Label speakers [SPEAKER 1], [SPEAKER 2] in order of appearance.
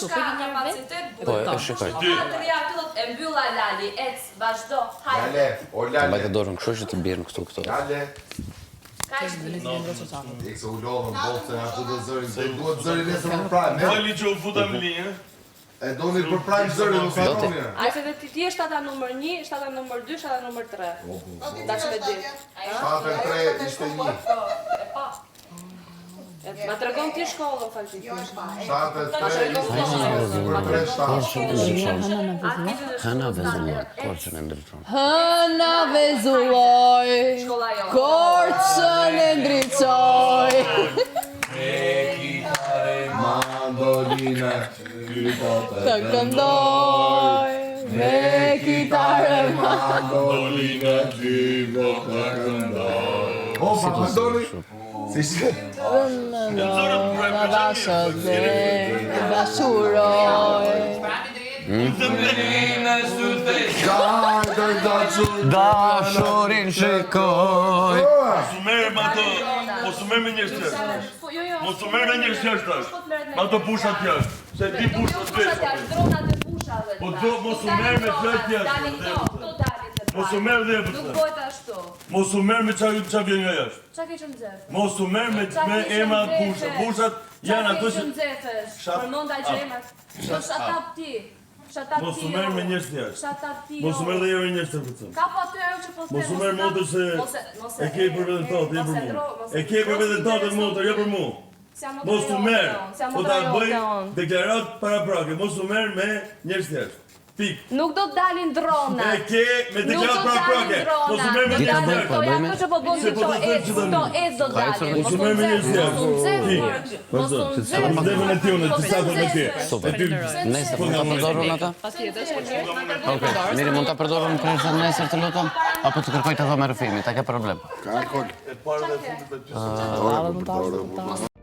[SPEAKER 1] Kush ka kapacitet
[SPEAKER 2] Po, e shikoj.
[SPEAKER 1] E mbylla Lali, ec, vazhdo, hajde.
[SPEAKER 3] Lale, o
[SPEAKER 2] Ta
[SPEAKER 3] Lale.
[SPEAKER 2] mbajte dorën kështu që të bjerën këtu këto.
[SPEAKER 3] Lale.
[SPEAKER 1] Kaq ti.
[SPEAKER 3] Ik se u lodhën boll se ashtu do zërin, se duhet zëri nesër për prime. e?
[SPEAKER 4] Fali që u futa në linjë.
[SPEAKER 3] E doni për prime zërin, mos harroni.
[SPEAKER 1] Ai se ti ti je shtata numër 1, shtata numër 2, shtata numër 3.
[SPEAKER 3] Po, po, po.
[SPEAKER 1] Tash me di.
[SPEAKER 3] 7 3 ishte një.
[SPEAKER 1] Po, e pa. E, Ma tregon ti shkollën faktikisht.
[SPEAKER 3] 7 3 ishte një. Numër 3 7.
[SPEAKER 2] Hëna vezulloj, Korçën e ndriçon.
[SPEAKER 5] Hëna vezulloj,
[SPEAKER 1] Shkolla jote.
[SPEAKER 5] Korçën e ndriçoj.
[SPEAKER 3] Mandolina, ty po të
[SPEAKER 5] Të këndoj me kitarë.
[SPEAKER 3] Mandolina, ty po të këndoj. O, pa këndoni? Si ishte?
[SPEAKER 5] Na dashët dhe dashuroj.
[SPEAKER 3] Gajtë dashur.
[SPEAKER 2] Dashurin shikoj.
[SPEAKER 4] Mos u merr me ato, mos u merr me njerëz jashtë.
[SPEAKER 1] Po, jo, jo.
[SPEAKER 4] Mos u merr me njerëz jashtë tash.
[SPEAKER 1] Po të merret me
[SPEAKER 4] Me ato bushat jashtë. Se di
[SPEAKER 1] Nuk
[SPEAKER 4] bushat
[SPEAKER 1] jo bushat
[SPEAKER 4] vetë.
[SPEAKER 1] jashtë, dronat e bushave.
[SPEAKER 4] Po do mos u merr me fjalë jashtë.
[SPEAKER 1] Dalin këto, këto dalin të
[SPEAKER 4] Mos u merr dhe
[SPEAKER 1] Nuk bëhet ashtu.
[SPEAKER 4] Mos u merr me çfarë çfarë vjen nga jashtë.
[SPEAKER 1] Çka ke që nxef?
[SPEAKER 4] Mos u merr me
[SPEAKER 1] Qa
[SPEAKER 4] me
[SPEAKER 1] ke që
[SPEAKER 4] emra
[SPEAKER 1] nxefesh?
[SPEAKER 4] busha. Bushat janë
[SPEAKER 1] Qa
[SPEAKER 4] ato
[SPEAKER 1] ke që
[SPEAKER 4] që
[SPEAKER 1] nxefesh?
[SPEAKER 4] Shat-
[SPEAKER 1] Përmenda që
[SPEAKER 4] up.
[SPEAKER 1] emrat. Po shut up ti. Shut up
[SPEAKER 4] Mos
[SPEAKER 1] ti.
[SPEAKER 4] u merr
[SPEAKER 1] jo.
[SPEAKER 4] me njerëz jashtë.
[SPEAKER 1] Shut up ti.
[SPEAKER 4] Mos u
[SPEAKER 1] jo.
[SPEAKER 4] merr dhe emra njerëz të them.
[SPEAKER 1] Ka po aty ajo që po them.
[SPEAKER 4] Mos u merr motër se e ke për veten tënde, jo për mua. E ke për veten tënde motër, jo për mua. Mos u merr, po ta bëj deklarat paraprake, mos u merr me njerëz jashtë. Pik.
[SPEAKER 1] Nuk do të dalin dronat.
[SPEAKER 4] E ke me
[SPEAKER 1] Nuk do
[SPEAKER 4] deklarat
[SPEAKER 1] të dalin
[SPEAKER 4] paraprake. Mos u merr me
[SPEAKER 1] dronat.
[SPEAKER 2] Dita
[SPEAKER 4] njerëz
[SPEAKER 2] bëj,
[SPEAKER 4] jashtë.
[SPEAKER 2] po
[SPEAKER 1] Këto
[SPEAKER 2] e
[SPEAKER 1] janë
[SPEAKER 2] bëjme.
[SPEAKER 1] këto që po bën
[SPEAKER 4] Se
[SPEAKER 1] ti
[SPEAKER 4] po
[SPEAKER 1] këto
[SPEAKER 4] të them
[SPEAKER 1] ec,
[SPEAKER 4] që tani.
[SPEAKER 1] këto ec do
[SPEAKER 2] Ka ecur
[SPEAKER 1] dalin.
[SPEAKER 2] dhe
[SPEAKER 1] Mos
[SPEAKER 4] Mos u
[SPEAKER 1] u
[SPEAKER 4] merr me
[SPEAKER 1] nxef,
[SPEAKER 4] njerëz
[SPEAKER 1] mos u
[SPEAKER 4] jashtë.
[SPEAKER 1] nxef.
[SPEAKER 4] Pik.
[SPEAKER 1] Mos u
[SPEAKER 4] Vazhdo.
[SPEAKER 1] nxef.
[SPEAKER 4] Zemrën e ti unë, ti sa me ti.
[SPEAKER 2] Super.
[SPEAKER 4] E ty.
[SPEAKER 2] Nesër mund ta përdorun ata?
[SPEAKER 6] Patjetër, s'po lirë.
[SPEAKER 2] Okej, Miri mund ta përdorun krejt nesër të lutem? Apo të kërkoj të dhomë rrëfimi, ta ke problem.
[SPEAKER 3] Ka alkool.
[SPEAKER 4] E para dhe fundit me ty.
[SPEAKER 3] Ore, po përdore, po.